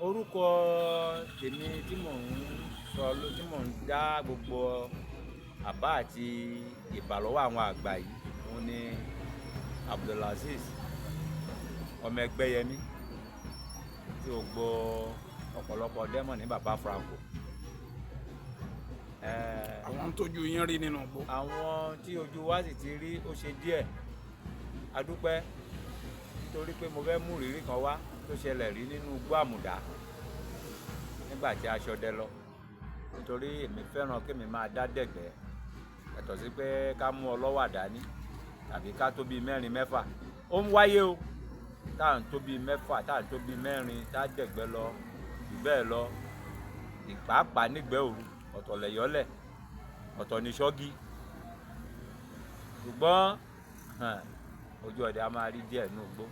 Orúkọ tèmi tí mò ń sọ, tí mò ń dá gbogbo àbá àti ìbà lọ́wọ́ àwọn àgbà yìí, òun ni Abdulazeez ọmọ Ẹgbẹ́yẹmí, tí o gbọ́ ọ̀pọ̀lọpọ̀ dẹ́mọ̀ ní Baba Franco. Àwọn tójú yín rí nínú igbó. Àwọn tí ojú wa sì ti rí, ó ṣe díẹ̀. Adúpẹ́, nítorí pé mo fẹ́ mú ìrírí kan wá tó ṣẹlẹ̀ rí nínú igbó Àmùdá nígbà tí a ṣọdẹ lọ, nítorí èmi fẹ́ràn kémi máa dá dẹ̀gbẹ́, yàtọ̀ sí pé ká mú ọlọ́wà dání tàbí ká tó bíi mẹ́rin mẹ́fà. Ó ń wáyé o, tá à ń tó bíi mẹ́fà, tá à ń tó bíi mẹ́rin, tá à dẹ̀gbẹ́ lọ jù bẹ́ẹ̀ lọ, ìpàápàá nígbẹ́ òru, ọ̀tọ̀ lẹ̀yọ́lẹ̀, ọ̀tọ̀ ní ṣọ́gí. Ṣùgbọ́n ojú ọdẹ a máa rí díẹ̀ nínú igbó,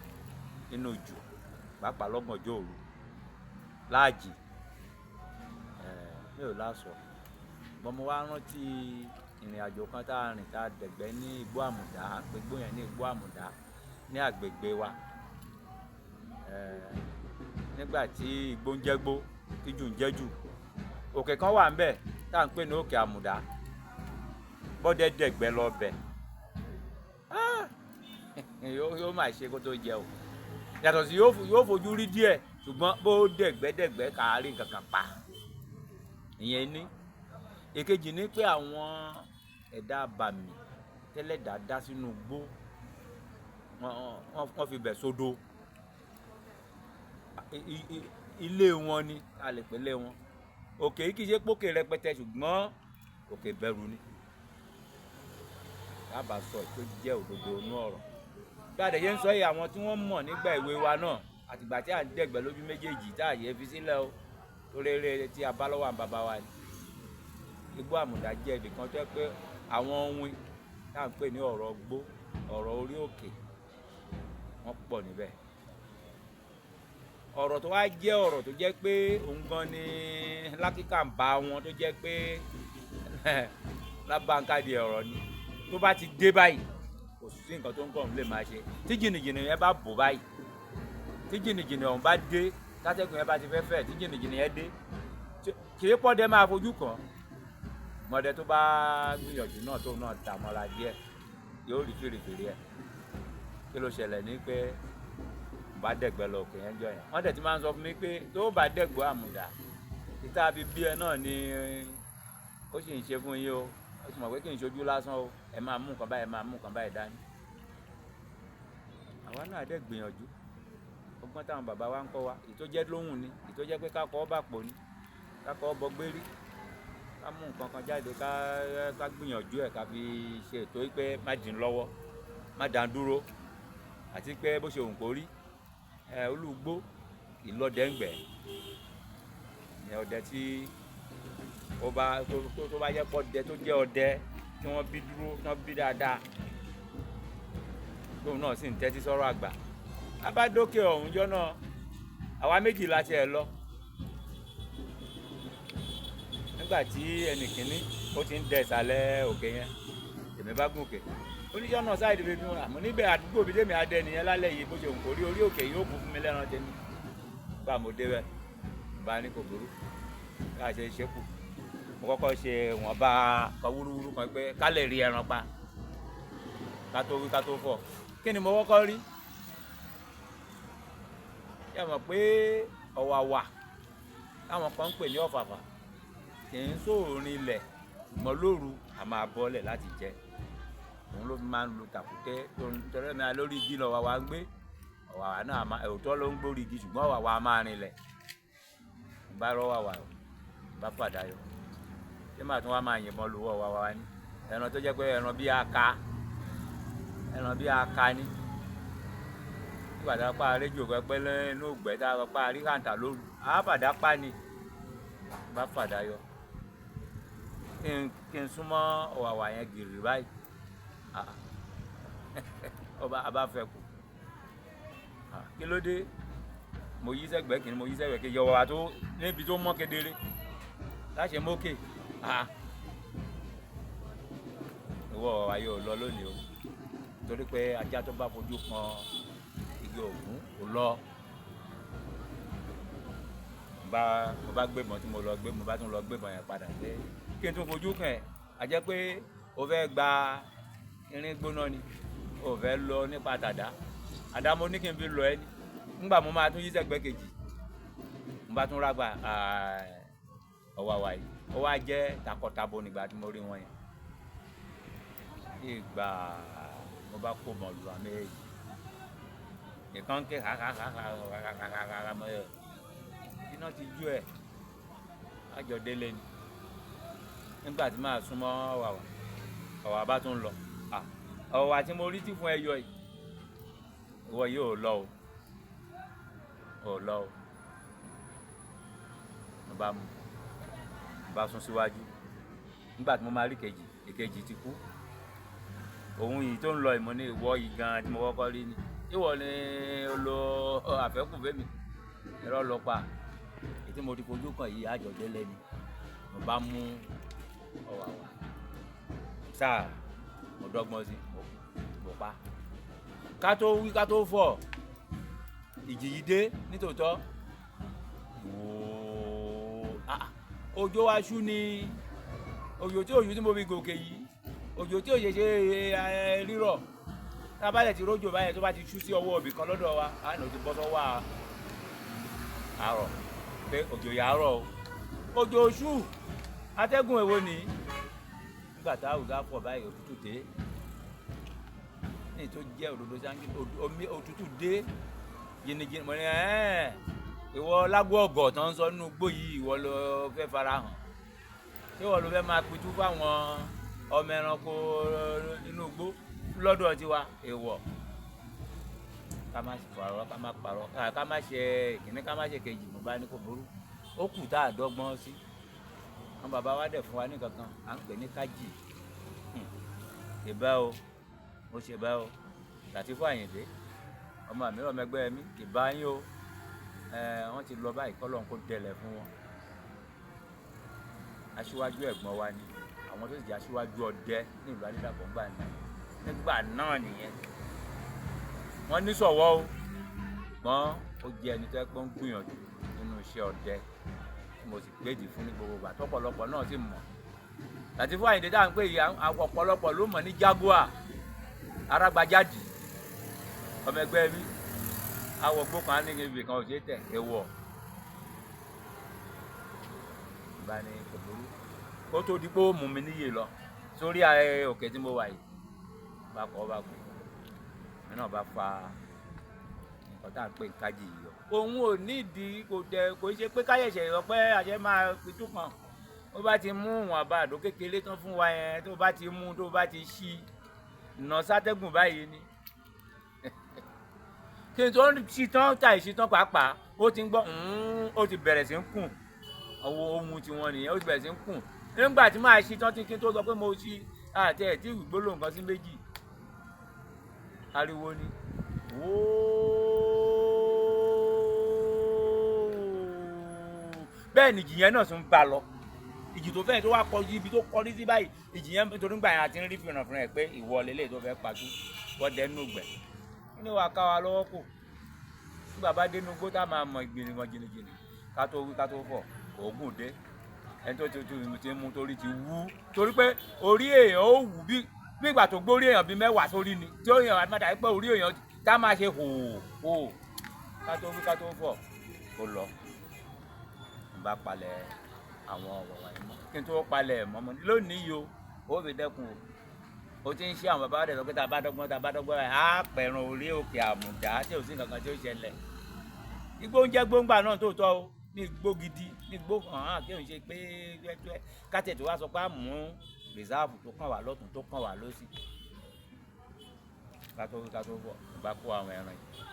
nínú jù, pàápàá lọ́gànjọ́ òru láàjì. Mi ò láṣọ, ṣùgbọ́n mo wá rántí ìrìn àjò kan tá a rìn, tá a dẹ̀gbẹ́ ní igbó Àmùdá. À ń pe igbó yẹn ní igbó Àmùdá ní àgbègbè wa. Nígbà tí igbó ń jẹ́gbó, tí jù ń jẹ́jù, òkè kan wà ńbẹ̀ tá à ń pè ní òkè Àmùdá. Bọ́dẹ dẹ̀gbẹ́ lọ bẹ̀, yóò máa ṣe kó tó jẹ o. Yàtọ̀ sí yóò fojú rí díẹ̀, ṣùgbọ́n bó dẹ̀gbẹ́ dẹ̀gbẹ́, kàárí nǹkan kan pa. Ìyẹn ní èkejì ní pé àwọn ẹ̀dá abàmì tẹ́lẹ̀dá dá sínú igbó, wọ́n fi bẹ̀ sódò. Ilé wọn ni a lè pè lé wọn. Òkè yìí kì í ṣe pókè rẹpẹtẹ, ṣùgbọ́n òkè bẹ̀rù ni. Dábàá sọ tó jẹ́ òdodo inú ọ̀rọ̀ bí adẹ̀yẹ ń sọ yìí, àwọn tí wọ́n mọ̀ nígbà ìwé wa náà, àtìgbà tí à ń dẹ̀gbẹ́ lójú méjèèjì tá à yẹ fi sílẹ̀ o, torí eré tí a bá lọ́wọ́ àwọn bàbá wa ni. Igbó Àmùdá jẹ́ ibì kan tó jẹ́ pé àwọn ohun tá à ń pè ní ọ̀rọ̀ gbó, ọ̀rọ̀ orí òkè, wọ́n pọ̀ níbẹ̀. Ọ̀rọ̀ tó wá jẹ́ ọ̀rọ̀ tó jẹ́ pé òun gan ni lákìkà ń bá wọn, tó jẹ́ pé lábàǹkàdì ọ̀rọ̀ ni. Tó bá ti dé báyìí, kò sí nǹkan tó ń kọ̀ ń lè máa ṣe. Tí jìnnìjìnnì yẹn bá bò báyìí, tí jìnnìjìnnì ọ̀hún bá dé, tátẹ́gùn yẹn bá ti fẹ́ fẹ́, tí jìnnìjìnnì yẹn dé, kì í pọ́dẹ máa fojú kàn. Mọ̀dẹ tó bá gbìyànjú náà, tóun náà tà mọ́ra díẹ̀, yóò rí fèrèfèrè ẹ̀. Kí ló ṣẹlẹ̀ ní pé bá dẹ̀gbẹ́ lọ òkè yẹn jọ yẹn, wọ́n dẹ̀ ti máa ń sọ fún mi pé tó bá dẹ̀gbọ́ Àmùdá, ìta fi bí ẹ náà ni ó sì ń ṣe fún yín o. Ó sì mọ̀ pé kì í ṣojú lásán o. Ẹ máa mú nǹkan báyìí, ẹ máa mú nǹkan báyìí dání. Àwa náà dẹ̀ gbìyànjú ọgbọ́n táwọn bàbá wa ń kọ́ wa, èyí tó jẹ́ lóhùn ni, èyí tó jẹ́ pé ká kọ́ bà pò ni, ká kọ́ bọ gbérí, ká mú nǹkan kan jáde, ká gbìyànjú ẹ̀, ká fi ṣe ètò yìí pé má dín lọ́wọ́, má dá dúró, àti pé bó ṣe òun kò rí ẹ, olùgbó ìlọdẹ ń gbẹ ní ọdẹ tí ó bá tó bá jẹ́ pọ̀ dẹ tó jẹ́ ọdẹ tí wọ́n bí dúró, tí wọ́n bí dáadáa, tóun náà sì ń tẹ́tí sọ́rọ̀ àgbà. A bá dókè ọ̀hún jọ́ náà, àwa méjì la tiẹ̀ lọ. Nígbà tí ẹnì kìíní ó ti ń dẹ ìsàlẹ̀ òkè yẹn, èmi bá gùn òkè. Oníṣẹ́ náà sáìdì bíbí wọn, àmọ́ níbẹ̀ àdúgbò bíi tèmi adẹ nìyẹn lálẹ́ yìí, bó ṣe òǹkó rí orí òkè yóò kún fún mi lẹ́ran tèmi. Bá mo débẹ̀, bá ní kò burú, bá a ṣe ṣe kù, mo kọ́kọ́ ṣe wọ́n bá kọ wúrúwúrú kan pé ká lè rí ẹran pa, ká tó wí ká tó fọ̀. Kí ni mo kọ́kọ́ rí? Ṣé ẹ mọ̀ pé ọ̀wàwà táwọn kan ń pè ní ọ̀fàfà kì í sóòrin ilẹ̀, ṣùgbọ́n lóru a máa bọ́lẹ̀ láti jẹ. Òun ló fi máa ń lu tàkúté torí mi lórí igi lọ̀wàwà ń gbé. Ọ̀wàwà náà òótọ́ ló ń gbórí igi, ṣùgbọ́n ọ̀wàwà máa rinlẹ̀. Bá rọ́wàwà o, bá fàdá yọ. Ṣé màá tún wá máa yìnbọn lu ọ̀wàwà ni? Ẹran tó jẹ́ pé ẹran bí aka, ẹran bí aka ni. Nígbà tí a pa rédíò pẹpẹ lẹ́nu ògbẹ́ tá a pa rí kàńtà lóru, a fàdá pa ni. Bá fàdá yọ. Kí n súnmọ́ ọ̀wàwà yẹn gìrì báyìí. Ọba a bá fẹ́ kù. Kí ló dé? Mo yí sẹ́gbẹ̀ẹ́ kìíní, mo yí sẹ́gbẹ̀ẹ́ kejì, ọ̀wàwà tó níbi tó mọ́ kedere. Láṣẹ mókè. Ìwọ ọ̀wàwà yóò lọ lónìí o. Torí pé ajá tó bá fojú kan igi ògún kò lọ. Mo bá gbébọn tí mo lọ gbé, mo bá tún lọ gbébọn yẹn padà pé kí n tún fojú kàn ẹ́. A jẹ́ pé o fẹ́ gba irin gbóná ni, o fẹ́ lọ nípa tàdá. Àdá mo ní kí n fi lọ ẹ́ ni. Nígbà mo máa tún yí sẹ́gbẹ́ kejì, mo bá tún rágbà ọ̀wàwà yìí. Ó wá jẹ́ takọtabo nígbà tí mo rí wọn yẹn. Ìgbà mo bá kó mọ̀ lù àmì èyí, ìkan ké ha ha ha ha ha ha ha ha ha mọ́ ẹ. Iná ti jó ẹ̀, àjọ délé ni. Nígbà tí màá súnmọ́ ọ̀wàwà, ọ̀wàwà bá tún lọ. Ọ̀wàwà tí mo rí tí fún ẹ yọ yìí, ìwọ yìí ò lọ o, ò lọ o. Mo bá mú, mo bá sún síwájú. Nígbà tí mo máa rí kejì, èkejì ti kú. Òun yìí tó ń lọ ìmọ̀ ní ìwọ yìí gan tí mo kọ́kọ́ rí ni. Ìwọ ni o lo àfẹ́kù fẹ́ mi. Irọ́ lọ pa. Èyí tí mo ti fojú kàn yìí àjọ délé ni. Mo bá mú ọ̀wàwà. Sáà, mo dọ́gbọ́n sí, mo pa. Ká tó wí ká tó fọ̀, ìjì yìí dé nítòótọ́. Wòó, òjò wa ṣú ni. Òjò tí òjò tí mo fi gòkè yìí, òjò tí òjò ṣe rírọ̀. Tá a bá lè ti rójò báyẹn tó bá ti ṣú sí ọwọ́ ibì kan lọ́dọ̀ wa, á ní o ti bọ́ sọ́wọ́ àárọ̀ pé òjò yà á rọ̀ o. Òjò ṣú, atẹ́gùn èwo ni? Nígbà tá àwùjọ pọ̀ báyìí, òtútù dé. Ní tó jẹ́ òdodo sáńgì, omi òtútù dé. Jìnnìjìnnì, mo ní ẹ́, ìwọ lágbo ọ̀gọ̀ tó ń sọ nínú igbó yìí, ìwọ ló fẹ́ fara hàn. Ṣé ìwọ ló fẹ́ máa pitú fáwọn ọmọ ẹranko inú igbó lọ́dọ̀ tiwa? Èèwọ̀. Ká má parọ́, ká má parọ́, ká má ṣe ìkíní, ká má ṣe kejì, mo bá ní kó burú. Ó kù tá a dọ́gbọ́n sí. Àwọn bàbá wa dẹ̀ fún wa ní kankan, à ń pè ní kájì. Ìbá o, mo ṣe bá o. Làtífù Àyìndé, ọmọ mi ọmọ ẹgbẹ́ mi, ìbá yín o. Wọ́n ti lọ báyìí, k'Ọlọ́run kó dẹlẹ̀ fún wọn. Aṣíwájú ẹ̀gbọ́n wa ni, àwọn tó sì jẹ́ aṣíwájú ọdẹ ní ìlú Adédàpọ̀ ńgbà náà. Nígbà náà nìyẹn. Wọ́n ní sọ̀wọ́ o. Ṣùgbọ́n ó jẹ́ ẹni tó jẹ́ pé ó ń gbìyànjú nínú iṣẹ́ ọdẹ tí mo sì gbédìí fún ní gbogbo ìgbà tọ́pọ̀lọpọ̀ náà sì mọ̀. Làtífù Àyìndé tá à ń pè yìí, ọ̀pọ̀lọpọ̀ ló mọ̀ ní Jaguar, arágbájáde, ọmọ ẹgbẹ́ mi. Awọ gbó kan á ní ibi kan ò ṣe é tẹ̀, èèwọ̀. Ìbá ní kò burú. Kó tó di pé ó mú mi níyè lọ sórí òkè tí mo wà yìí. Bá kọ́ bá kú. Èmi náà bá fa nǹkan tá à ń pè ní kájì yìí yọ. Òun ò ní ìdí, kò dẹ̀, kò ṣe pé káyẹ̀ṣẹ̀ sọ pé àṣẹ máa pitú kan. Ó bá ti mú ìwọ̀n àbá àdó kékeré tán fún wa yẹn, tó bá ti mú, tó bá ti ṣí, nà sátẹ́gùn báyìí ni. Kí n tó ṣí tán, tàì ṣí tán pàápàá, ó ti ń gbọ́, ó ti bẹ̀rẹ̀ sí ń kùn. Àwọn ohun tí wọ́n nìyẹn, ó ti bẹ̀rẹ̀ sí ń kùn. Nígbà tí màá ṣí tán, kí n tó sọ pé mo ṣí, àti ẹ̀ tí gbólóhùn kan sí méjì. Ariwo ni. Wóóóó. Bẹ́ẹ̀ ni ìjì yẹn náà tún bá lọ. Ìjì tó fẹ́ tó wá kọjú ibi tó kọrí sí báyìí, ìjì yẹn nítorí nígbà yẹn a ti ń rí fìrànfìràn ẹ̀ pé ìwọ lélẹ̀ tó fẹ́ patú, wọ́n dẹ nínú ìgbẹ́. Kí ni wàá ká wa lọ́wọ́ kò? Nígbà bá dé inú igbó tá a máa mọ ìgbìnrin jìnnìjìnnì, ká tó wí ká tó fọ̀, òògùn dé. Ẹni tó ti mú torí ti wú. Torí pé orí èèyàn ó wú bí ìgbà tó gbórí èèyàn bí mẹ́wàá sórí ni. Tí ó yàn á máa dàbí pé orí èèyàn tá a máa ṣe hòò hòò. Ká tó wí ká tó fọ̀, ó lọ. Mo bá palẹ̀ àwọn ọ̀wọ̀wà yìí mọ́. Kí n tó palẹ̀ mọ́ mo ní lónìí yìí o, ó fi dẹ́kun o. Ó ti ń ṣe àwọn bàbá rẹ̀ sọ pé tá a bá dọ́gbọ́n, tá a bá dọ́gbọ́n báyìí, á pẹ̀rùn orí òkè àmùdá tí ò sí nǹkan kan tí ó ṣẹlẹ̀. Igbó ń jẹ́ gbóngbà náà tó tọ́ o, ní igbó gidi, ní igbó hàn án kí òun ṣe pé wẹ́wẹ́. Ká tètè wá sọ pé á mú rìsáàfù tó kàn wá lọ́tùn tó kàn wá lósì. Ká tó wí ká tó fọ̀, mo bá kó àwọn ẹran yìí,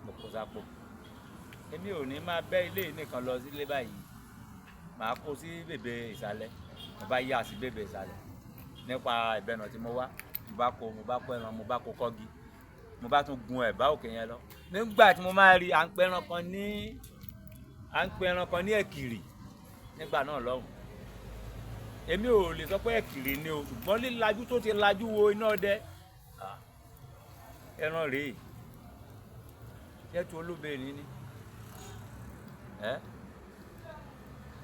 mo kó sápò. Èmi ò ní máa bẹ́ ilé yìí nìkan lọ sílé báyìí. Màá kó sí bèbè ìsàlẹ̀. Mo bá yà sí bèbè ìsàlẹ̀. Nípa ìbẹ̀nà tí mo wá, mo bá kó, mo bá kó ẹran, mo bá kó kọ́gi. Mo bá tún gun ẹ̀bá òkè yẹn lọ. Nígbà tí mo máa rí, à ń pe ẹran kan ní, à ń pe ẹran kan ní ẹ̀kìrì nígbà náà lọ́hùn. Èmi ò lè sọ pé ẹ̀kìrì ni o, ṣùgbọ́n lílajú tó ti lajú wo iná ọdẹ. Ẹran rèé. Ṣé tí olóbìnrin ni? Ẹ́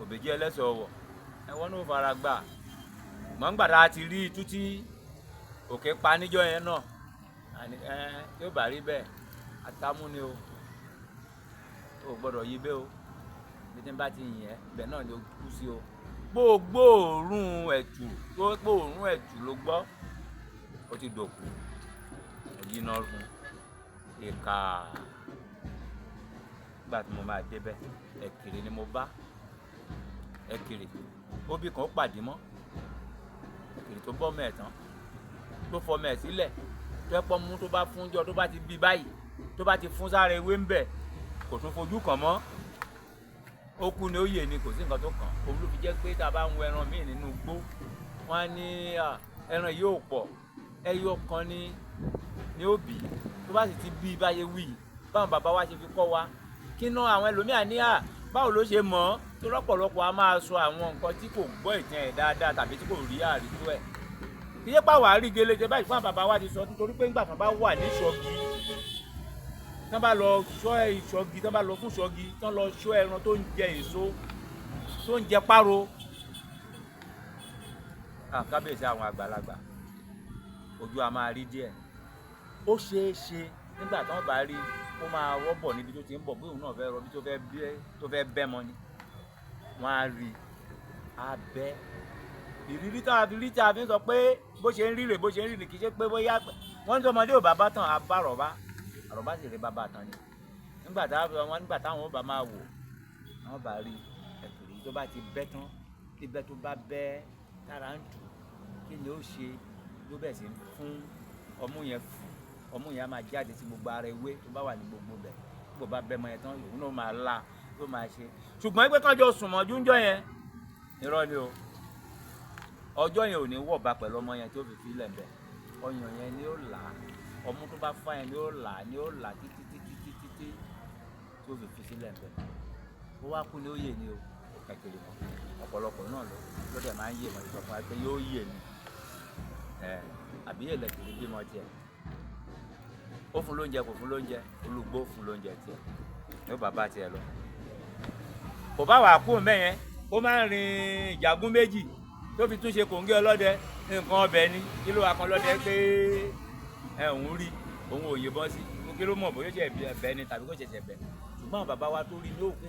Òbèjì ẹlẹ́sẹ̀ ọ̀wọ̀ ẹ̀wọ́n ní ó fara gbà. Mọ̀ nígbà tá a ti rí itú tí òkè pa níjọ́ yẹn náà, àní ẹ yóò bá rí bẹ́ẹ̀, àtàmú ni o, o gbọ́dọ̀ yí bẹ́ẹ̀ o, bí tí n bá ti yìn ẹ́ bẹ́ẹ̀ náà ni o kú sí o. Gbogbo òórùn ẹ̀tù, gbogbo òórùn ẹ̀tù ló gbọ́, ó ti dòkú, òyìn náà fún ìka. Nígbà tí mo máa débẹ̀, ẹ̀kìrì ni mo bá, ẹ̀kìrì óbì kan ó pàdé mọ́ ẹ̀kìrì tó bọ́ mẹ́ẹ̀ tán, tó fọ mẹ́ẹ̀ sílẹ̀, tó ẹ pọ́ mú tó bá fún jọ, tó bá ti bí báyìí, tó bá ti fún sára ewé ń bẹ̀, kò tún fojú kàn mọ́. Ó kú ni ó yè ni, kò sí nǹkan tó kàn. Òun ló fi jẹ́ pé tá a bá ń wo ẹran míì nínú igbó, wọ́n á ní ẹran yìí ò pọ̀, ẹyọ kan ni ó bí. Tó bá sì ti bí báyé wí, báwọn bàbá wa ṣe fi kọ́ wa, kí ná àwọn ẹlòmíà ní à báwo ló ṣe mọ̀ ọ́? Tó lọ́pọ̀lọpọ̀ a máa sọ àwọn nǹkan tí kò gbọ́ ìtàn ẹ̀ dáadáa tàbí tí kò rí àrító ẹ̀. Kì í ṣe pàwọ́ àrí gele báyìí fún àwọn bàbá wa ti sọ, nítorí pé ńgbà tán bá wà ní ìṣọ́gi, tán bá lọ ṣọ́ ìṣọ́gi, tán bá lọ fún ìṣọ́gi, tán lọ ṣọ́ ẹran tó ń jẹ èso, tó ń jẹ páro. Kábíyèsí àwọn àgbàlagbà, ojú a máa rí díẹ̀. Ó ṣeé ṣe nígbà tán bá rí kó máa rọ́bọ̀ níbi tó ti ń bọ̀, bí òun náà fẹ́ rọbí tó fẹ́ bẹ́ mọ́ ni. Wọ́n á rí a bẹ́. Ìrírí tá a fi rí tí a fi ń sọ pé bó ṣe ń rí rè, bó ṣe ń rí rè, kì í ṣe pé bóyá wọ́n ní tọmọdé ò bá bá tàn, á bá àrọ́bá. Àrọ́bá sì rí bàbá tán ni. Nígbà táwọn, nígbà táwọn ó bá máa wò, wọ́n bá rí ẹ̀kìrì tó bá ti bẹ́ tán, ibẹ̀ tó bá bẹ́ tára ń tù, kí ni ó ṣe? Ló bẹ̀ sí fún ọmú yẹn fún, ọmú yẹn á máa jáde sí gbogbo ara ewé tó bá wà ní gbogbo bẹ̀. Bó bá bẹ́ mọ́ yẹn tán, òun náà máa la, ló máa ṣe. Ṣùgbọ́n pé kán jọ sùn mọ́jú ńjọ́ yẹn, irọ́ ni o. Ọjọ́ yẹn ò ní wọ̀ bá pẹ̀lú ọmọ yẹn tí ó fi fi lẹ̀ bẹ̀. Ọyàn yẹn ni ó là á, ọmú tó bá fá yẹn ni ó là á, ni ó là á títí títí títí tí ó fi fi sílẹ̀ bẹ̀. Ó wá kú ni ó yè ni o, kò kẹ̀kẹ́ mọ́. Ọ̀pọ̀lọpọ̀ náà ló dẹ̀ máa ń yè mọ́, sọ fún wa pé yóò yè ni. Àbí ẹlẹ́kìrì bímọ tiẹ̀. Ó fún lóúnjẹ, kò fún lóúnjẹ, olùgbò fún lóúnjẹ tiẹ̀. Yóò bá bá tiẹ̀ lọ. Kò bá wà kú mẹ́yẹn, ó máa ń rin ìjàgún méjì tó fi tún ṣe kòńgẹ́ ọlọ́dẹ, nǹkan ọbẹ̀ ni. Kí ló wá kan lọ́dẹ pé ẹ òun rí, òun ò yìnbọn sí. Kí ló mọ̀ bóyá ó ṣe bẹ́ ni tàbí kò ṣẹ̀ṣẹ̀ bẹ́. Ṣùgbọ́n àwọn bàbá wa tó rí ní òkè,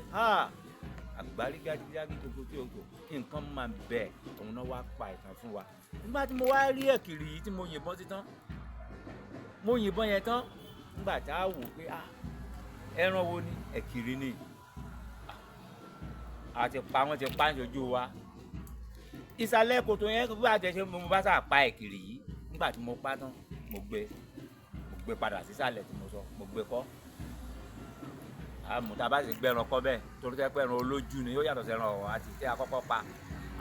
àgbárí gágígágí gbogbo tí o kò, nǹkan máa bẹ̀, òun náà wá pa ìtàn fún wa. Nígbà tí mo wá rí ẹ̀kìrì yìí tí mo yìnbọn sí tán, mo yìnbọn yẹn tán, nígbà tá a wò pé ẹran wo ni? Ẹ̀kìrì ni. A ti pa, wọ́n ti pa níṣojú wa. Ìsàlẹ̀ kòtò yẹn bí a tẹ̀ ṣe mo bá sà pa ẹ̀kìrì yìí. Nígbà tí mo pa tán, mo gbé padà sísàlẹ̀ tí mo sọ, mo gbé kọ́. Àmọ́ tá a bá sì gbé ẹran kọ́ bẹ́ẹ̀, torí tẹ́ pé ẹran olójú ni, ó yàtọ̀ sí ẹran ọ̀wọ́ àti tí a kọ́kọ́ pa.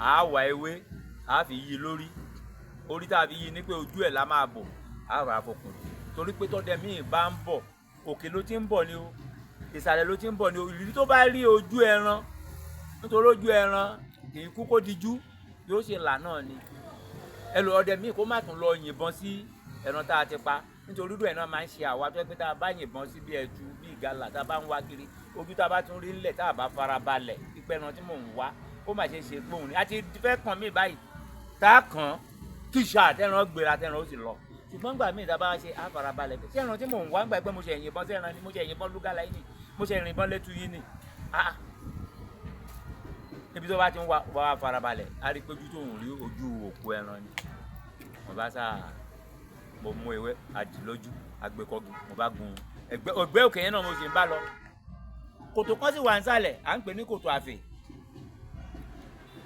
A wá ewé, a fi yí lórí. Orí tá a fi yí ni pé ojú ẹ̀ la máa bò, a rà fòkùn. Torí pé tọ́dẹ míì bá ń bọ̀, òkè ló ti ń bọ̀ ni o, ìsàlẹ̀ ló ti ń bọ̀ ni o. Ìrírí tó bá rí ojú ẹran, nítorí ojú ẹran kì í kú kó dijú, yóò ṣe là náà ni. Ẹlò ọdẹ míì kó má tún lọ yìnbọn sí ẹran tá a ti pa. Nítorí irú ẹ̀ náà máa ń ṣe àwa tó jẹ́ pé tá a bá yìnbọn sí bí ẹtu, bí ìgalà, tá a bá ń wá kiri, ojú tá a bá tún rí ńlẹ̀ tá a bá fara balẹ̀, pípẹ́ ẹran tí mò ń wá, ó mà ṣe é ṣe gbóhùn ni. A ti fẹ́ kàn mí báyìí, tá a kàn, kí ìṣe àtẹran gbéra tẹran ó sì lọ. Ṣùgbọ́n ìgbà míì tá a bá ṣe, a fara balẹ̀ pé ṣé ẹran tí mò ń wá nígbà pé mo ṣe yìnbọn sí ẹran ni, mo ṣe yìnbọn lúgàlà yìí ni, mo ṣe yìnbọn létú yìí ni. Níbi tó bá ti ń wá, wá fara balẹ̀, a rí pé ojú tó ń rí ojú òkú ẹran ni. Mo bá sá, mo mú ewé, a dì lójú, a gbé kọ́gi, mo bá gun ẹgbẹ́ òkè yẹn náà mo sì ń bá lọ. Kòtò kan sì wà nísàlẹ̀, à ń pè ní kòtò àfè.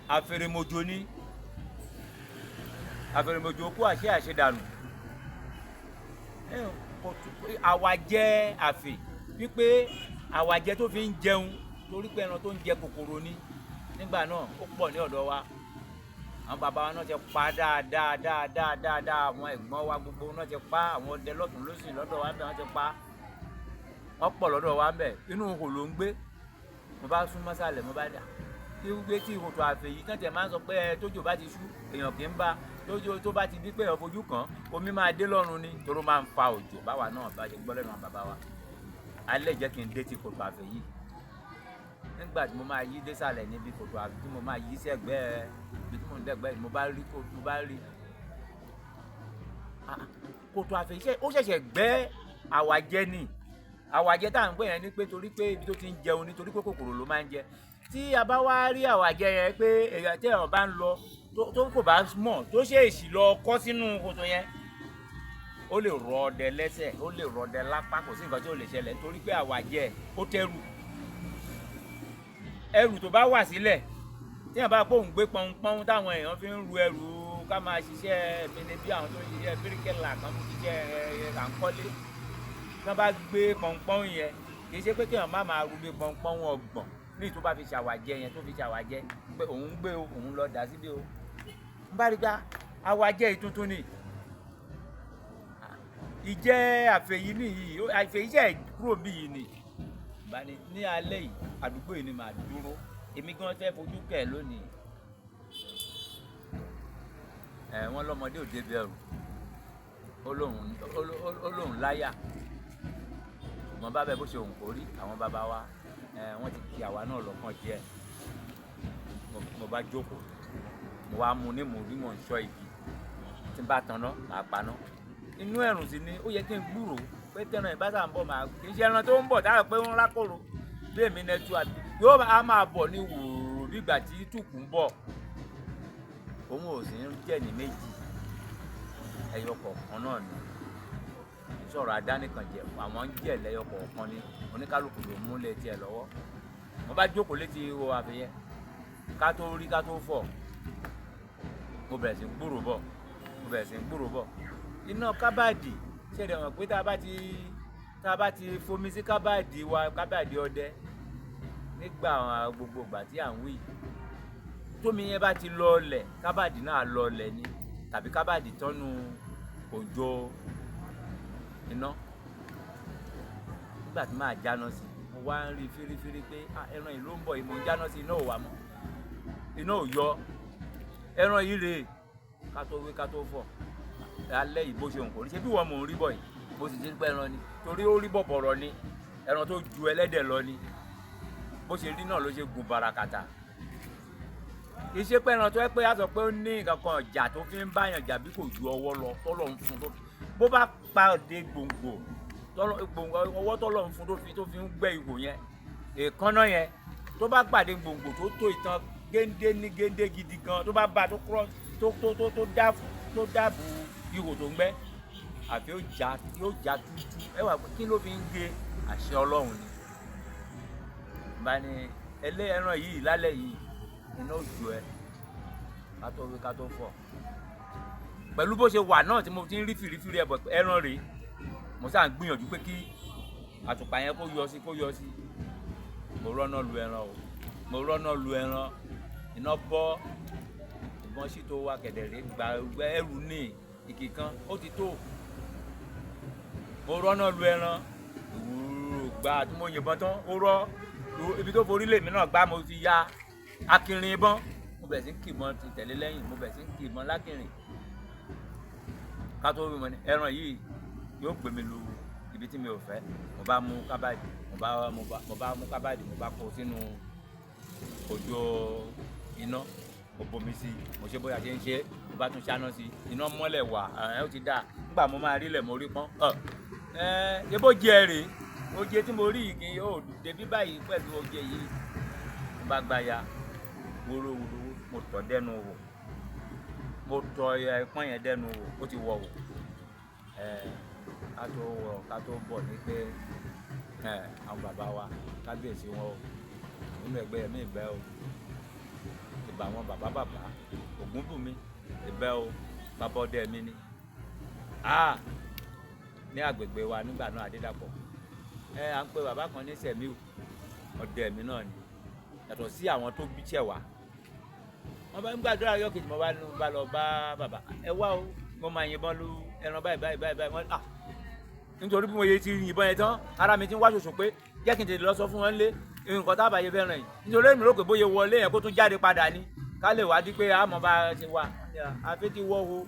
Àfèrèmojò ni. Àfèrèmojò kú àṣẹ àṣedànù. Àwàjẹ àfè, wípé àwàjẹ tó fi ń jẹun, torí pé ẹran tó ń jẹ kòkòrò ni. Nígbà náà ó pọ̀ ní ọ̀dọ̀ wa. Àwọn bàbá wa náà ti pa dáadáa dáadáa dáadáa, àwọn ẹ̀gbọ́n wa gbogbo náà ti pa, àwọn ọdẹ lọ́tùn lósì lọ́dọ̀ wa ńbẹ̀ wọ́n ti pa. Wọ́n pọ̀ lọ́dọ̀ wa ńbẹ̀, inú ihò ló ń gbé. Mo bá sún mọ́sàlẹ̀, mo bá dà. Kí wípé tí ihò tó àfè yìí tán tẹ̀ máa ń sọ pé ẹ tójò bá ti ṣú, èèyàn kì í bá. Tójò tó bá ti di pé èèyàn fojú kàn, omi máa dé lọ́run ni, torí ó máa ń fa òjò báwa náà bá ṣe gbọ́ lẹ́nu àwọn bàbá wa. Alẹ́ jẹ́ kí n dé tí kòtò àfè yìí. Nígbà Nígbà tí mo máa yí désàlẹ̀ níbi kòtò àbí tí mo máa yí sẹ́gbẹ́ ibi tí mo ń dẹ́gbẹ́, mo bá rí, mo bá rí kòtò àfẹ̀yìṣẹ́, ó ṣẹ̀ṣẹ̀ gbẹ́ àwàjẹ ni. Àwàjẹ tá à ń pè yẹn ni pé torí pé ibi tó ti ń jẹun, nítorí pé kòkòrò ló máa ń jẹ. Tí a bá wá rí àwàjẹ yẹn pé èèyàn tí èèyàn bá ń lọ tó kò bá mọ̀ tó ṣèèṣì lọ kọ́ sínú kòtò yẹn, ó lè rọ ọdẹ lẹ́sẹ̀, ó lè rọ ọdẹ lápá, kò sí nǹkan tí ó lè ṣẹlẹ̀ nítorí pé àwàjẹ ó tẹ́rù. Ẹrù tó bá wà sílẹ̀ tí èèyàn bá pòun gbé pọnpọ́n táwọn èèyàn fi ń ru ẹrù ká máa ṣiṣẹ́ mi ni bí àwọn tó ń ṣiṣẹ́ bíríkẹ́là kan ń ṣiṣẹ́ à ń kọ́lé, tí wọ́n bá gbé pọnpọ́n yẹn, kì í ṣe pé kéèyàn má máa ru bí pọnpọ́n ọgbọ̀n ní tó bá fi ṣàwàjẹ yẹn, tó fi ṣàwàjẹ pé òun gbé o, òun lọ dà síbi o. N bá rí gbá àwàjẹ ìtuntun ni ìjẹ́ àfẹ̀yí nìyí, àfẹ̀yí ṣẹ̀ kúrò bí yìí ni. Bá ní ní alẹ́ yìí, àdúgbò yìí ni màá dúró, èmi gan fẹ́ fojú kẹ̀ lónìí. Ẹ wọ́n lọ́mọdé ò débi ẹrù, ó lóun láyà. Ṣùgbọ́n bá bẹ́ẹ̀ bó ṣe òun kò rí, àwọn bàbá wa, wọ́n ti kí àwa náà lọ́kàn jẹ́. Mo bá jókòó, mo wá mu ní mò ń rí mò ń ṣọ́ igi, tí n bá tanná màá paná. Inú ẹ̀rùn sì ni ó yẹ kí n gbúròó pé tẹ́ran ìbáṣà ń bọ̀, màá kì í ṣe ẹran tó ń bọ̀ táwọn pé ń rákòrò bí èmi nẹ́tú àbí yóò á máa bọ̀ ní wòrò bí ìgbà tí tùkù ń bọ̀. Òun ò sì ń jẹ́ ní méjì, ẹyọ kọ̀ọ̀kan náà ni. Sọ̀rọ̀ adánìkànjẹ, àwọn ń jẹ́ lẹ́yọ kọ̀ọ̀kan ni, oníkálukú ló mú létí ẹ lọ́wọ́. Mo bá jókòó létí wo àfihàn ká tó rí ká tó fọ̀, mo bẹ̀rẹ̀ sí ń gbúròó bọ̀, mo bẹ̀rẹ̀ sí ń gbúròó bọ̀. Iná kábàdì, ṣé ẹ mọ̀ pé tá a bá ti fomi sí kábàdì wa, kábàdì ọdẹ nígbà gbogbo ìgbà tí à ń wí, tómi yẹn bá ti lọlẹ̀, kábàdì náà lọlẹ̀ ni, tàbí kábàdì tọ́nu òjò iná. Nígbà tí màá jáná sí, mo wá ń rí fírífírí pé ẹran yìí ló ń bọ̀ yìí, mò ń jáná sí, iná ò wá mọ́, iná ò yọ, ẹran yìí rèé. Ká tó wí ká tó fọ̀, alẹ́ yìí bó ṣe òun kò rí, ṣé bí wọ́n mò ń rí bọ̀ yìí, mo sì ti ń pẹ́ ẹran ni, torí ó rí bọ̀bọ̀rọ̀ ni, ẹran tó ju ẹlẹ́dẹ̀ lọ ni, bó ṣe rí náà ló ṣe gùn bàràkàtà. Kì í ṣe pé ẹran tó yẹ pé a sọ pé ó ní nǹkan kan ọjà tó fi ń báyàn jà bí kò ju ọwọ́ lọ tọ́lọ̀ ń fún tó fi, bó bá pàdé gbòǹgbò ọwọ́ tọ́lọ̀ ń fún tó fi ń gbẹ́ ihò yẹn, èékánná yẹn, tó bá pàdé gbòǹgbò tó tó ìtàn géńdé ní géńdé gidi gan, tó bá ba tó kúrọ́ tó dáàbò ihò tó ń gbẹ́, àfi yóò já tútú. Ẹ wà pé kí ló fi ń gé? Àṣẹ Ọlọ́run ni. Bá ní ẹlẹ́ ẹran yìí lálẹ́ yìí, iná òjò ẹ, ká tó wí ká tó fọ̀. Pẹ̀lú bó ṣe wà náà tí mo ti ń rí fìrífìrí ẹ bọ̀ ẹran rèé, mo sáà ń gbìyànjú pé kí àtùpà yẹn kó yọ sí, kó yọ sí. Mo rọ́nà lu ẹran o, mo rọ́nà lu ẹran, iná bọ́, ìbọn sì tó wá kẹ̀dẹ̀rẹ́ gba ẹrù ní ìkì kan, ó ti tó. Mo rọ́nà lu ẹran, ìwúrò gbà tí mo yìnbọn tán, ó rọ́ ibi tó forí lèmi náà gbá, mo ti ya akìnrin ìbọn, mo bẹ̀rẹ̀ sí ń kìbọn ti tẹ̀lé lẹ́yìn, mo bẹ̀rẹ̀ sí ń kìbọn lákìnrin. Ká tó wí mọ́ ni ẹran yìí yóò gbé mi lu ibi tí mi ò fẹ́. Mo bá mú kábàdì, mo bá mú kábàdì, mo bá kó sínú òjò iná, mo bomi sí i, mo ṣe bóyá ṣe ń ṣe, mo bá tún ṣáná sí i, iná mọ́lẹ̀ wà, ẹ ó ti dáa. Nígbà mo máa rí lẹ̀ mo rí pọ́n. Ẹ bó jẹ rèé, oje tí mo rí yìí kì í yóò débí báyìí pẹ̀lú oje yìí. Mo bá gba ya wórówóró, mo tọ̀ dẹ́nu wò, mo tọ̀ ẹpọ́n yẹn dẹ́nu wò, ó ti wọ̀ wò. Ká tó wọ̀ ká tó bọ̀ ní pé àwọn bàbá wa kábíyèsí wọn o, nínú ẹgbẹ́ mi ìbẹ́ o, ìbà wọn bàbá bàbá Ògúnbùnmi ìbẹ́ o, bàbá ọdẹ mi ni. Ní agbègbè wa nígbà náà Adédàpọ̀, à ń pe bàbá kan ní Sẹ̀míù, ọdẹ mi náà ni, yàtọ̀ sí àwọn tó bí tiẹ̀ wá. Wọ́n bá ń gbàdúrà yọ kejì, mo bá lọ bá bàbá, ẹ wá o, mo máa yìnbọn lu ẹran báyìí báyìí báyìí báyìí. Wọ́n nítorí bí mo yẹ ti yìnbọn yẹn tán, ara mi ti ń wá ṣoṣo pé jẹ́ kí n tètè lọ sọ fún wọn lé nǹkan tá a bá yẹ fẹ́ràn yìí, nítorí èmi rò pé bóyá wọlé yẹn kó tún jáde padà ni, ká lè wá di pé àmọ́ bá ṣe wà, àfi ti wọ́ ho,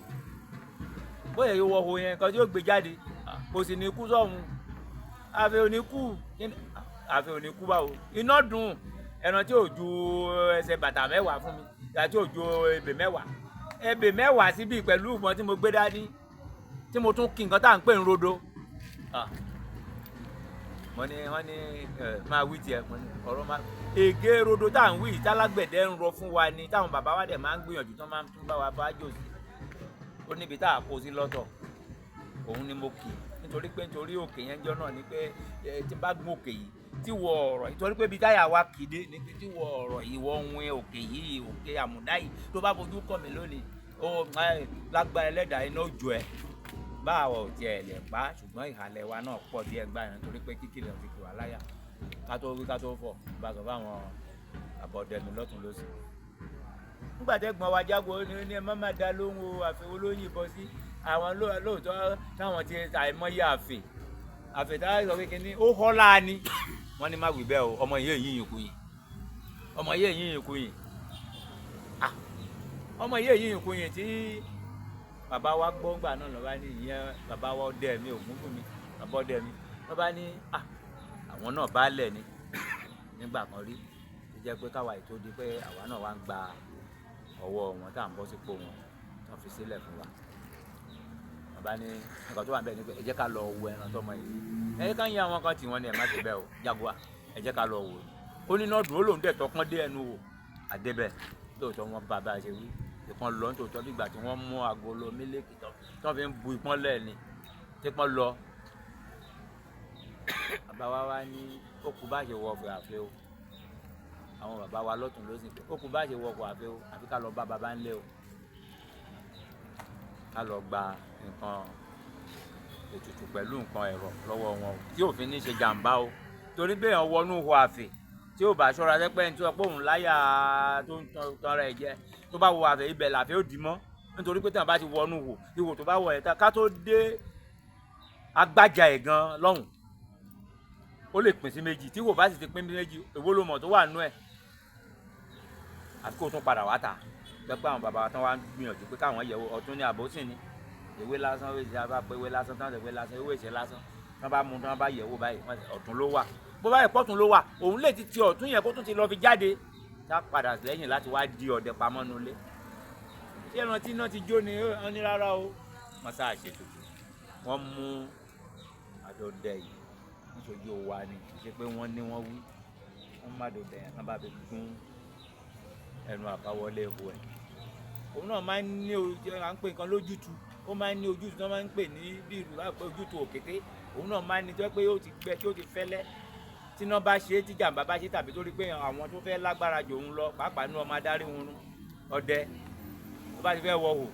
bóyá yóò wọ́ ho yẹn kan tí yóò gbé jáde, kò sì ní kú sọ́hun, àfi òní kú, àfi òní kú báwo, iná dùn, Ẹran tí ò ju ẹsẹ̀ bàtà 10 fún mi, ìyá tí ò ju ebè 10, ebè 10 síbí pẹ̀lú ìbọn tí mo gbé dání, tí mo tún kí nǹkan tá à ń pè ń rodo. Mo ní wọ́n ní ẹ máa wí tiẹ̀. Mo ní ọ̀rọ̀ máa ègé rodo tá à ń wí yìí, tálágbẹ̀dẹ ń rọ fún wa ni, táwọn bàbá wa dẹ̀ máa ń gbìyànjú tán, máa ń tún bá wa bá jò sí. Ó níbi tá a kó sí lọ́tọ̀, òun ni mo kì í, nítorí pé nítorí òkè yẹn jọ náà ni pé ẹ tí bá gun òkè yìí tí wọ ọ̀rọ̀ yìí, torí pé ibi táyà wa kì í dé ni pé tí wọ ọ̀rọ̀ yìí, wọ ohun òkè yìí, òkè àmúdá yìí, tó bá fojú kàn mí lónìí, ó lágbára ẹlẹ́dàá iná òjò ẹ̀ báwa ò tiẹ̀ lè pa. Ṣùgbọ́n ìhàlẹ̀ wa náà pọ̀ díẹ̀ gbà yẹn, torí pé kíkìlẹ̀ ti kì wá láyà. Ká tó wí ká tó fọ̀, bá sọ fáwọn àbọ̀dẹ̀mí lọ́tún lọ́sì. Nígbà tẹ́gbọ́n wa jágo ní ẹ má má dá lóhùn o, àfẹ́wọ́ ló yìnbọn sí àwọn lóòótọ́ táwọn ti àìmọye àfè àfè táwọn sọ pé kínní ó họ́ láàní. Wọ́n ní má wí bẹ́ẹ̀ o, ọmọ yìí èyí yìí kú yìí, ọmọ yìí èyí yìí kú yìí, ọmọ yìí èyí yìí kú yìí. Tí bàbá wa gbọ́ ńgbà náà lọ́ba ní ìyẹn bàbá wa ọdẹ mi ògún fún mi, bàbá ọdẹ mi lọ́ba ní àwọn náà bá lẹ̀ ni nígbà kan rí, tó jẹ́ pé káwa ètò di pé àwa náà wá ń gba ọwọ́ wọn tá à ń bọ́ sípò wọn tán fi sílẹ̀ fún wa. Bàbá ní nǹkan tó wà níbẹ̀ ni pé ẹ jẹ́ ká lọ wo ẹran tọmọ yìí, ẹ jẹ́ ká yin àwọn kan tì wọ́n ní ẹ má ṣe bẹ́ẹ̀ o, Jaguar, ẹ jẹ́ ká lọ wò ó. Ní náà dúró lòún dẹ̀ tọpọ́n dé ẹnu wò àdébẹ̀, lóòótọ́ wọn bá a ṣe wí ìpọ́n lọ nítòótọ́, bí ìgbà tí wọ́n mú agolo mílíkì tán tí wọ́n fi ń bu ìpọ́n lẹ́ẹ̀ni tí pọ́n lọ. Bàbá wa wá ní ó kú bá ṣe wọ ọkọ̀ àfẹ́ o, àwọn bàbá wa lọ́tún ló sì pé ó kú bá ṣe wọ ọkọ̀ àfẹ́ o, àfi ká lọ bá bàbá ńlé o, ká lọ gba nǹkan ètùtù pẹ̀lú nǹkan ẹ̀rọ lọ́wọ́ wọn o, tí òfin ní ṣe jàǹbá o, torí bẹ́ẹ̀ wọ́n wọnú ihò àfẹ́ tí ò bá ṣọ́ra sẹ́pẹ́ ní tí wọ́n pé òun láyà tó ń tan rẹ̀ jẹ, tó bá wọ àfẹ́ ibẹ̀ làfẹ́ ó dì mọ́, nítorí pé tí wọ́n bá ti wọnú ihò, ihò tó bá wọ ẹ̀ ká tó dé agbájà ẹ̀ gan lọ́hùn ó lè pín sí méjì, tí ihò bá sì ti pín sí méjì, èwo ló mọ̀ tó wà nú ẹ̀, àfi kó tún padà wá tà. Pẹ́pẹ́ àwọn bàbá tán wá ń gbìyànjú pé káwọn yẹ̀wò ọ̀tún ní àbósìn ni ewé lásán, ewé ìṣe abá pé ewé lásán tán, ewé lásán, ewé ìṣe lásán, tán bá mú tán bá yẹ̀wò báyìí ọ̀tún ló wà, bó bá yẹ pọ̀tún ló wà, òun lè ti ti ọ̀tún yẹn kó tún ti lọ fi jáde tá padà lẹ́yìn láti wá di ọ̀dẹ pamọ́ nulẹ̀. Ṣé ẹran tí iná ti jó ni wọ́n ní rárá o, wọ́n sáà ṣètò wọ́n mú àdọ̀dẹ yìí níṣojú wa ni, kì í ṣe pé wọ́n ní wọ́n wí, wọ́n má dọ̀dẹ yẹn tán bá fi gún ẹnu àbáwọlé ihò ẹ̀. Òun náà máa ń ní ojú, à ń pè nǹkan lójútu, ó máa ń ní ojútu tó máa ń pè ní bí ìlú bá pé ojútu òkété, òun náà máa ń ní tó pé ó ti gbẹ tí ó ti fẹ́lẹ́, tí iná bá ṣe é, tí jàǹbá bá ṣe, tàbí torí pé àwọn tó fẹ́ lágbára jò ń lọ, pàápàá inú ọmọ adarí wọn rún ọdẹ tó bá ti fẹ́ wọ hò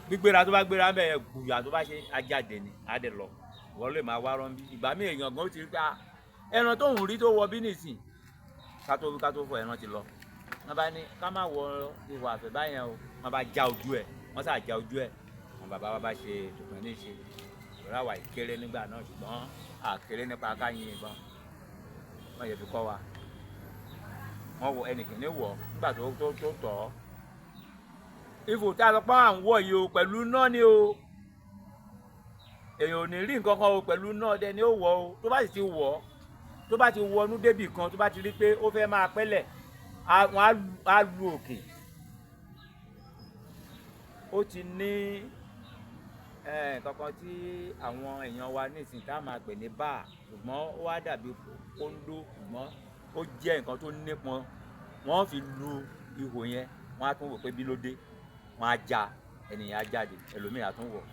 gbígbéra, tó bá gbéra ń bẹ̀ gbùyà tó bá ṣe ajáde ni á dẹ̀ lọ, wọ́n lè máa wá rán bí ìgbà míì èèyàn gan ó ti rí pé ẹran tó ń rí tó wọ bí nìsín, ká tó wí ká tó fọ ẹran ti lọ. Wọ́n bá ní ká má wọ ihò àfẹ́ báyẹn o, wọ́n bá já ojú ẹ̀, wọ́n sà já ojú ẹ̀. Àwọn bàbá wa bá ṣe tòkàn ní ṣe ìrora wà kéré nígbà náà, ṣùgbọ́n àkéré nípa ká yin ìbọn wọ́n yẹ fi kọ́ wa. Wọ́n wọ ẹnìkìní wọ̀ nígbà tó tó tó tọ̀ ọ́. Ifò tí a sọ pé à ń wọ̀ yìí o pẹ̀lú náà ni o, èèyàn ò ní rí nǹkan kan o, pẹ̀lú náà dẹ ni ó wọ̀ o. Tó bá sì ti wọ̀, tó bá ti wọnú débì kan, tó bá ti rí pé ó fẹ́ máa pẹ́lẹ̀, wọ́n á lu òkè. Ó ti ní kankan tí àwọn èèyàn wa nísìnyí tá a máa pè ní báà, ṣùgbọ́n ó wá dàbí kóńdó, ṣùgbọ́n ó jẹ́ nǹkan tó nípọn. Wọ́n fi lu ihò yẹn, wọ́n á tún wò pé bí ló dé, wọ́n á já ènìyàn á jáde, ẹlòmíì á tún wọ̀.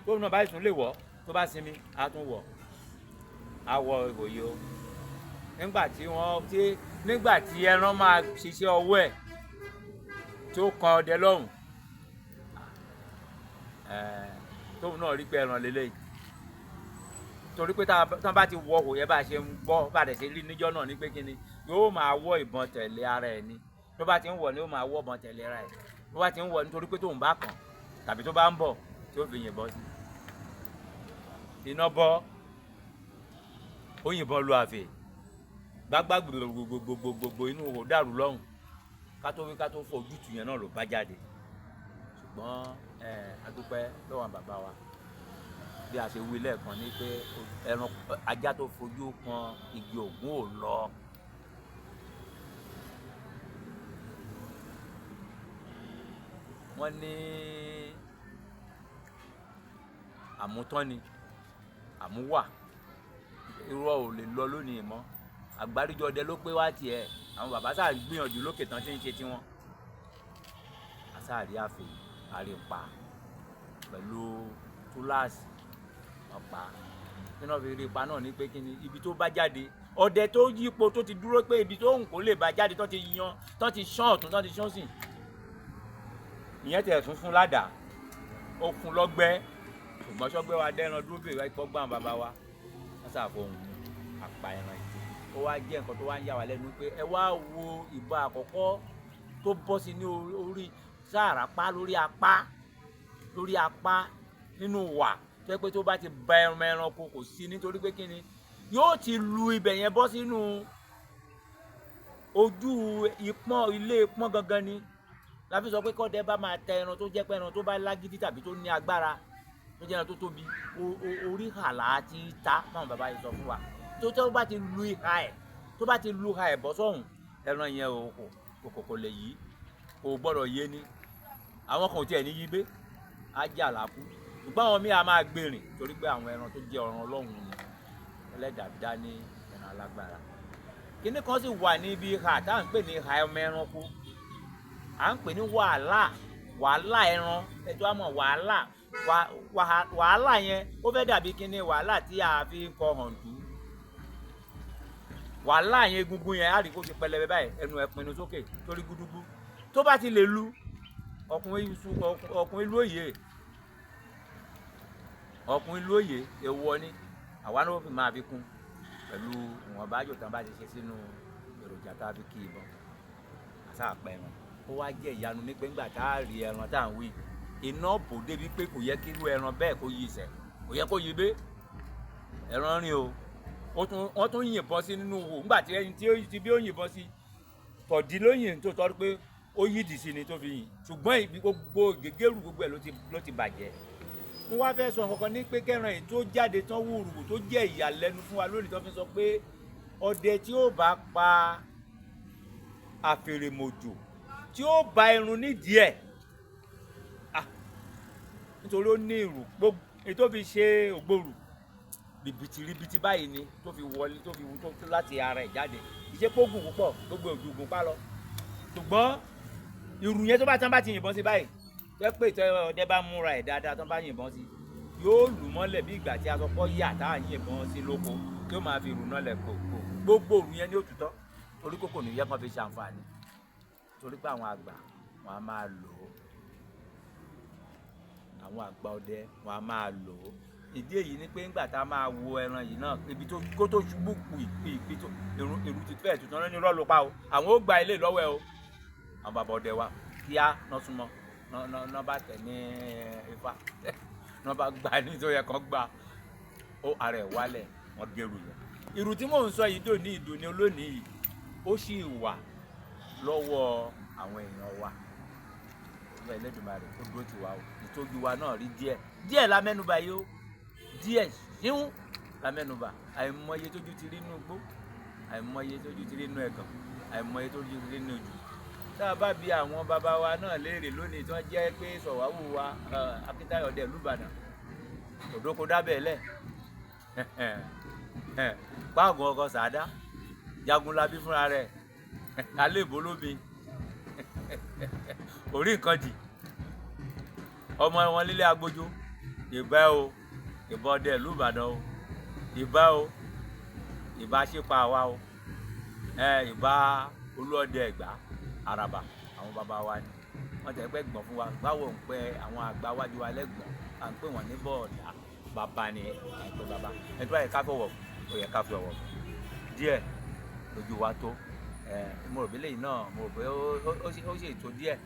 Tóun náà bá tún lè wọ̀, tó bá sinmi á tún wọ̀, á wọ ihò yìí o. Nígbà tí wọ́n tí nígbà tí ẹran máa ṣiṣẹ́ ọwọ́ ẹ̀ tó kan ọdẹ lọ́hùn, tóun náà rí pé ẹran lélẹ́yìí, torí pé tá bá ti wọ ihò yẹn bá ṣe ń gbọ́ bá dẹ̀ ṣe rí níjọ́ náà ní pé kíni yóò máa wọ ìbọn tẹ̀lé ara ẹ̀ ni, tó bá ti ń wọ̀ ni yóò máa wọ ìbọn tẹ̀lé ara ẹ̀, tó bá ti ń wọ̀ nítorí pé tóun bá kàn tàbí tó bá ń bọ̀ tí ó fi yìnbọn sí iná bọ́, ó yìnbọn lu àfè gbágbá gbogbogbogbogbò inú ihò dàrú lọ́hùn, ká tó wí ká tó fọ ojútùú yẹn náà ló bá jáde. Ṣùgbọ́n a dúpẹ́ lọ́wọ́ àwọn bàbá wa, bí a ṣe wí lẹ́ẹ̀kan ní pé ẹran ajá tó fojú kan igi ògún ò lọ. Wọ́n ní àmútán ni àmúwà, irọ́ ò lè lọ lónìí mọ́. Àgbáríjọ ọdẹ ló pé wá tiẹ̀, àwọn bàbá sáà gbìyànjú lókè tán tí ń ṣe tiwọn. Àsáàrí àfẹ àrèpà pẹ̀lú túláàsì ọ̀pá nínú fi rí ipa náà ní pé kí ni ibi tó bá jáde, ọdẹ tó yípo tó ti dúró pé ibi tó ń kó lè bá jáde, tó ti yan, tó ti ṣán ọ̀tún, tó ti ṣán sí, ìyẹn tẹ̀ tún fún ládàá, ó fún lọ́gbẹ́. Ṣùgbọ́n ṣọ́gbẹ́ wa dẹ́ran dúró bèrè wáyé kọ́ gbọ́n bàbá wa, wọ́n ṣàfihàn àpá ẹran yìí. Ó wá jẹ́ nǹkan tó wá ń yà wá lẹ́nu pé ẹ wá wo ìbọn àkọ́kọ́ tó bọ́ sí ní orí sáàrápá, lórí apá, lórí apá nínú wà tó yẹ pé tó bá ti ba ẹran ẹranko kò sí, nítorí pé kíni yóò ti lu ibẹ̀ yẹn bọ́ sínú ojú ìpọ́n ilé ìpọ́n gangan ni. La fi sọ pé kọ́dẹ bá máa tẹ ẹran tó jẹ́ pé ẹran tó bá lágídí tàbí tó ní agbára, tó jẹ́ ẹran tó tóbi, orí hàlà ti ta fáwọn bàbá yìí sọ fún wa, tó bá ti lu ìhà ẹ̀, tó bá ti lu ìhà ẹ̀ bọ́ sọ́hùn, ẹran yẹn ò kò lè yí, kò gbọ́dọ̀ yé ni. Àwọn kan ò tiẹ̀ ní yí gbé ajá làákú, ṣùgbọ́n àwọn míì á máa gbèrìn torí pé àwọn ẹran tó jẹ́ ọ̀ràn Ọlọ́run ni ẹlẹ́dàá dá ní ẹran alágbára. Kíní kan sì wà níbi ìhà tá à ń pè ní ìhà ọmọ ẹranko, à ń pè ní wàhálà, wàhálà ẹran ẹjọ́ àmọ́ wàhálà wàhálà yẹn ó fẹ́ dàbí kíní wàhálà tí a fi ń kọ hàndú. Wàhálà yẹn, egungun yẹn á rí kó ti pẹlẹbẹ báyìí, ẹnu ẹ pinnu sókè torí gúdúgbú tó bá ti lè lu ọkùnrin lóye, ọkùnrin lóye èèwọ̀ ni. Àwa náà fi máa fi kún pẹ̀lú ìwọ̀nba àjò tán bá ti ṣe sínú èròjà tá a fi kí ìbọn àṣà àpẹ ẹran. Ó wá jẹ́ ìyanu ní pé ńgbà tá a rí ẹran tá à ń wí, iná bò débi pé kò yẹ kí irú ẹran bẹ́ẹ̀ kó yí ìṣẹ̀, kò yẹ kó yí bẹ́ ẹran rìn o. Wọ́n tún yìnbọn sí nínú wò ńgbà tí ẹni tí ó ti bí ó yìnbọn sí tọ̀dí lóyìn tó tọ́ pé ó yídìí sí ni tó fi yìn, ṣùgbọ́n ibi gbogbo gègéru gbogbo ẹ̀ ló ti bàjẹ́. Mo wá fẹ́ sọ nǹkan ní pé kẹran yìí tó jáde tán wúruwù tó jẹ́ ìyàlẹ́nu fún wa lónìí, tó fi sọ pé ọdẹ tí ó bá pa àfèrèmọ̀jò tí ó ba irun nídìí ẹ̀, nítorí ó ní ìrù gbogbo èyí tó fi ṣe ògbòrù rìbìtì rìbìtì báyìí ni tó fi wọlé, tó fi wú tó láti ara ẹ̀ jáde. Ìṣe kó gùn púpọ̀, gbogbo ògùn pa lọ, ṣùgbọ́n ìrù yẹn tó bá tán bá ti yìnbọn sí báyìí, jẹ́ pé ìtọ́ ọdẹ bá múra ẹ̀ dáadáa tán bá yìnbọn sí, yóò lù mọ́lẹ̀ bí ìgbà tí a sọ pé yà tá à ń yìnbọn sí lóko, tí ó máa fi ìrù náà lẹ̀ kò kò gbogbo òrù yẹn ní òtútọ́, torí kókò ní yẹ kán fi ṣàǹfààní, torí pé àwọn àgbà wọn a máa lò ó, àwọn àgbà ọdẹ wọn a máa lò ó. Ìdí èyí ni pé ńgbà tá a máa wo ẹran yìí náà, ibi tó kó tó ṣubú pì pì pì tó èrú ti fẹ́ẹ̀ tuntun ní irọ́ ló pa o, àwọn ó gba ilé lọ́wọ́ ẹ o. Àwọn bàbá ọdẹ wa kíá náà súnmọ́ náà bá tẹ̀ ní ifá náà bá gbà ní tó yẹ kán gbà ó, ara ẹ̀ wálẹ̀, wọ́n gẹrù yẹn. Ìrù tí mò ń sọ yìí dòní ìdòní olónìí yìí ó sì wà lọ́wọ́ àwọn èèyàn wa. Olúwa Ẹlẹ́dùmarè ó dúró tì wá o. Ìtọ́jú wa náà rí díẹ̀ díẹ̀ la mẹ́nubà yìí o, díẹ̀ ṣíún la mẹ́nubà. Àìmọye tójú ti rí inú igbó, àìmọye tójú ti rí inú ẹ̀gàn, àìmọye tójú ti rí inú ojú. Tá a bá bi àwọn bàbá wa náà léèrè lónìí tí wọ́n jẹ́ pé sọ̀wáwù wa Akíntayọ̀ dẹ̀ lùbàdàn òdòkó dábẹ́ lẹ̀ páàgùn ọkọ̀ sàdá Jagunlabi fúnra rẹ̀ alébó lóbi orí nǹkan jì ọmọ wọn lílé agbójó ìbá o, ìbá ọdẹ ìlú Ìbàdàn o, ìbá o, ìbá ṣípa wa o, ìbá olúọdẹ Ẹ̀gbá Àràbà. Àwọn bàbá wa ni wọ́n tẹ̀ pẹ́ gbọ̀n fún wa, báwo ń pẹ́ àwọn àgbà wájú wa lẹ́gbọ̀n, à ń pè wọ́n ní bọ́ọ̀dà bàbá ni, à ń pè bàbá ẹni tó bá yẹ ká fọwọ́ ó yẹ ká fi ọ̀wọ̀ fún díẹ̀ lójú wa tó. Mo rò bí lẹ́yìn náà, mo rò pé ó ṣe ètò díẹ̀.